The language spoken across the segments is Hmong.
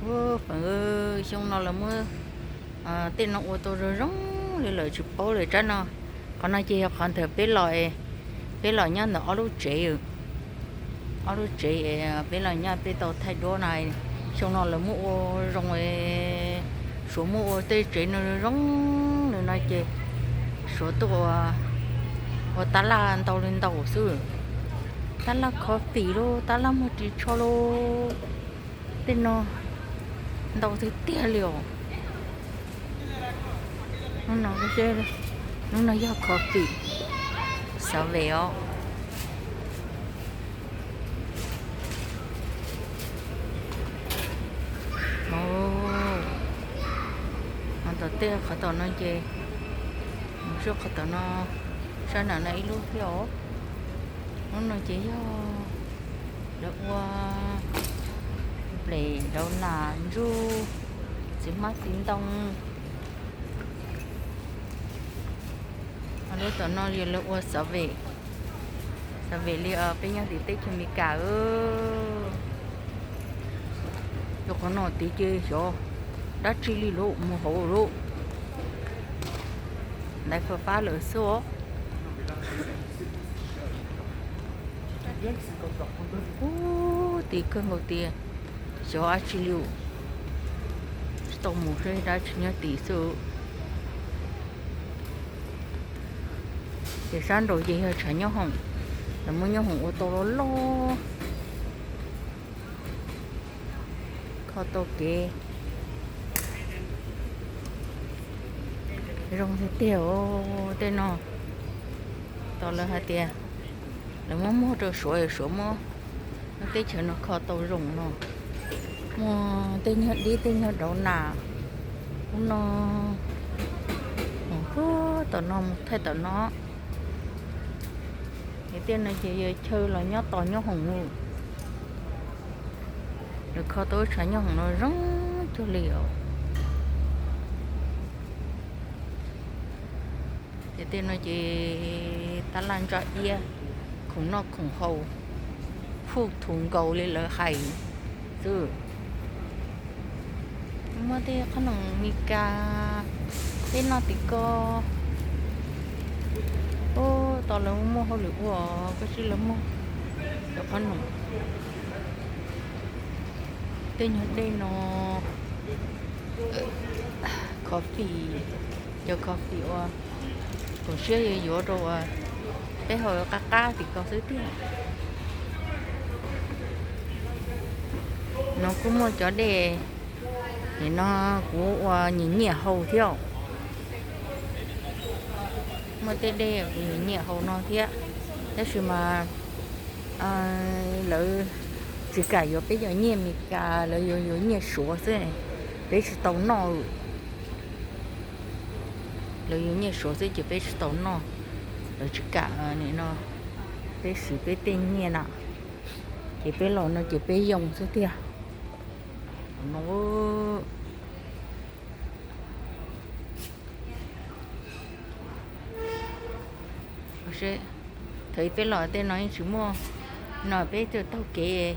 Ua, xyoo no lawv muab tej no ua tau zoo zoo li lawm tsis paub li tsab no. Qhov no ces yog qhov ntawm peb los, peb los nyob ntawm ob lub tsev, ob lub tsev peb los nyob peb tau thaij duab na. Xyoo no lawv muab ua zoo, Suav muab ua tej tsev no zoo zoo li no ces Suav tuaj ua tab laj ntau li ntau xwb. Tab laj coffee lauj, tab laj muag ris tsho lauj. Tej no ntau tiag tiag li os. Hnub no yog coffee, xav vem os. Tom tej qhov tom no ces mus tsuj qhov tom no, sab nram no ib lub thiab os. Lub no ces yog lawv ua nplej, rau nas, ntsuj, txiv hmab txiv ntoo. Lub tom no yog lawv ua xav vem, xav vem li peb nyob tim teb chaws Amelikas. Rau qhov no tid ces xyov dab tsi li lauj, mus hauv lauj. Ntaiv fab fab lawm xwb os. Ub, tid kawg nkaus tias xyov dab tsi li, tsis tau mus saib dab tsi nyob tid xwb. Ces sab nraud ces yog tshav nyob hoom, lawv muab nyob hoom ua tau loj loj, kho tau kev zoo tiag tiag os. Tej no tos lawv hais tias lawv muab muag rau Suav, Suav muab lub teb chaws no kho tau zoo no. Muaj tej nyuag dib tej nyuag rau nas, ub no, mus puag tom no mus thaij tom no. Ces tej no ces yog chaw los nyob tos nyob hoom, lawv kho tau lub tshav nyob hoom no zoo cuag li os. Ces tej no ces tab laj ntsa iab, khoom noj khoom haus, huj thuv nkaus li lawv hais xwb. Muaj tej qhob noom Amelikas peb noj tim ko. Ub, tos lawv muaj hauj lwm ua, koj tsis lawv muag cov qhob noom. Tej nyuag dej no, coffee, cov coffee uas koom siab yuav yuav rau uas peb haus qab qab tim ko xwb tiag. No kuj muaj cov dej, nim no kuv ua nyiam nyiam haus thiab. Muaj tej dej kuv nyiam nyiam haus no thiab, tab sis mas lawv tsis kam yuav peb cov nyiaj Amelikas, lawv yuav yuav nyiaj Suav xwb, peb tsis tau noj. Lawv yuav nyiaj Suav xwb ces peb tsis tau noj, lawv tsis kam nim no peb siv peb tej nyiaj na, ces peb los no ces peb yoo xwb tiag. No, thaum peb los tej no yeej tsis muaj, no peb taug kev,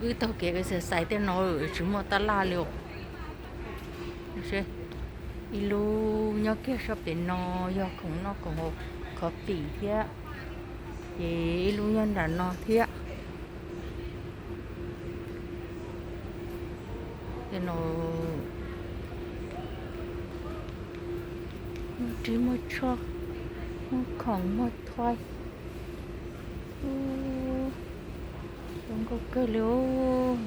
wb taug kev exercise tej no tsis muaj tab laj li os. Ib lub nyob kiag sab pem no yog khoom noj khoom haus, coffee thiab, ces ib lub nyob nram no thiab. Tej no muaj ris muaj tsho, muaj khoom muaj thoi, zoo nkauj kawg li os.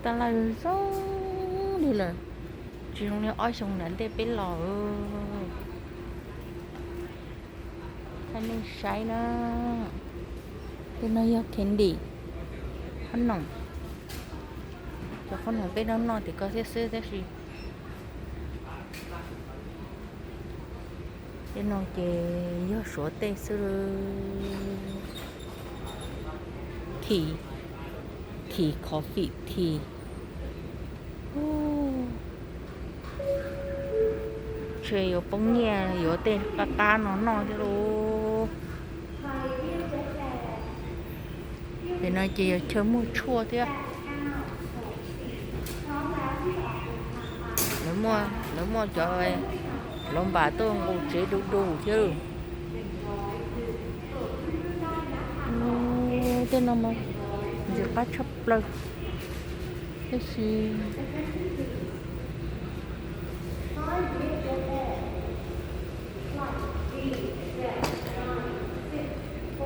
Tab laj zoo li lawm, tsis zoo li ob xyoo nram ntej peb los. Thaij nej saib na, tej no yog candy, qhob noom, cov qhob noom peb noj noj tim ko thiab xwb tab sis tej no ces yog Suav tej xwb. Tea, tea, coffee, tea. Ntshe yuav poob nyiaj yuav tej qab qab no noj thiab lauj. Ces no ces yog chaw muag tshuaj thiab. Lawv muaj cov, lawv npam tuaj nqus tsev du du thiab. Tej no mas ntxim qab tshaj plaws. Tab sis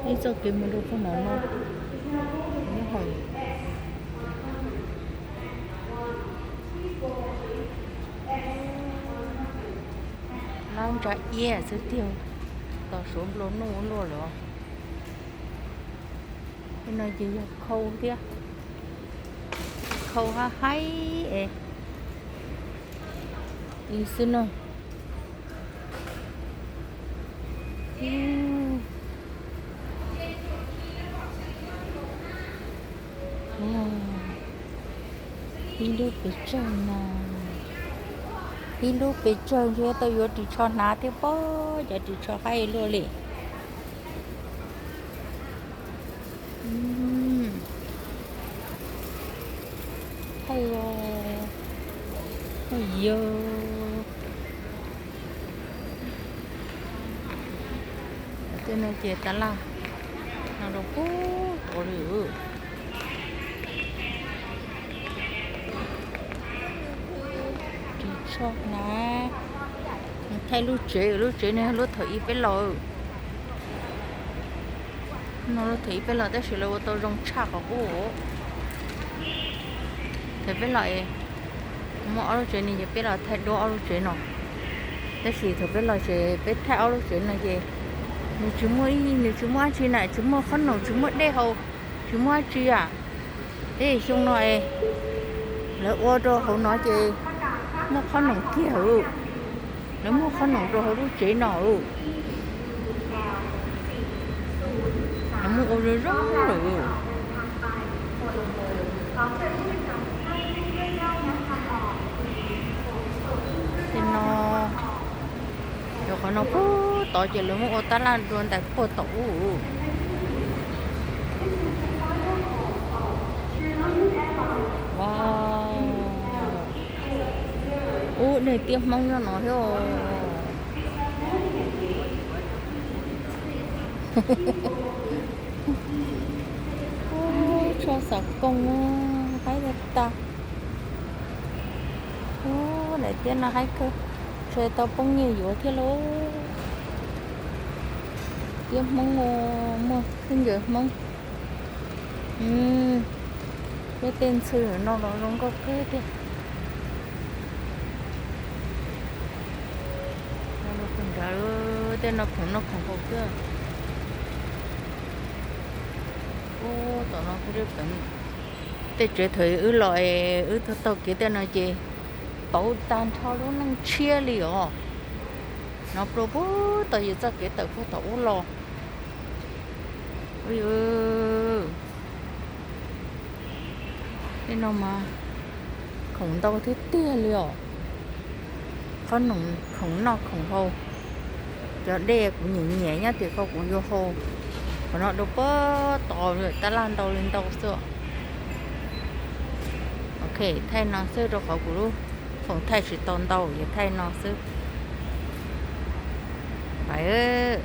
ib txoj kev mus rau txog nram no, nyob hauv lab ntsa iab xwb tiag, tos suav nplua nuj ua luaj lawm. Tej no ces yog khau thiab, khau hab haib es li xwb no. Ib lub pes tsawg no, ib lub pes tsawg ntshe tau yuav ris tsho hnav thiab pob, cov ris tsho haib luaj li. Thaij, thaij yog tej no ces tab laj no rau puag tod li. Ris tsho hnav, thaij lub tsev, lub tsev no lub thaum ub peb los, no lub thaum ub peb los tab sis lawv ua tau zoo tshaj qhov qub. Thaum peb los es muaj ob lub tsev no ces peb los thaij duab ob lub tsev no. Tab sis thaum peb los ces peb thaij ob lub tsev no ces nws tsis muaj, nws tsis muaj dab tsi na, tsis muaj qhob noom, tsis muaj dej haus, tsis muaj dab tsi a. Teb xyoo no es lawv ua rau hauv no ces muaj qhob noom kiag lawm. Lawv muaj qhob noom rau hauv lub tsev no lawm. Lawv muab ua zoo zoo lawm. Tej no, cov qhov no puag tod ces lawv muab ua tab laj dua ntais puag tom ub. Ub, nej tiaj Hmoob nyob no thiab. Tsho xav kooj, haib tag tag. Ub, daim tiaj no haib kawg, ntshe tau poob nyiaj yuav thiab lauj. Tiaj Hmoob, muaj khaub ncaws Hmoob. Peb tej ntxhw no los zoo nkauj kawg tiag. Nrav, tej no khoom noj khoom haus xwb. Ub, tom no kuj deb peev. Tej tsev thaum wb los es wb taug taug kev tej no ces pauv tag nrho lub neej tshiab li os. No pluag puag tom yus txoj kev tawm puag tom ub los. Tej no mas khoom ntau tiag tiag li os. Qhob noom, khoom noj khoom haus. Cov dej kuv nyiam nyiam nyob tim ko kuv yuav haus. Qhov no dua puag tod, tab laj ntau li ntau xwb. Ok, thaij no xwb rau qhov kuv lub khoom thaij tsis tau ntau, ces thaij no xwb. Pais.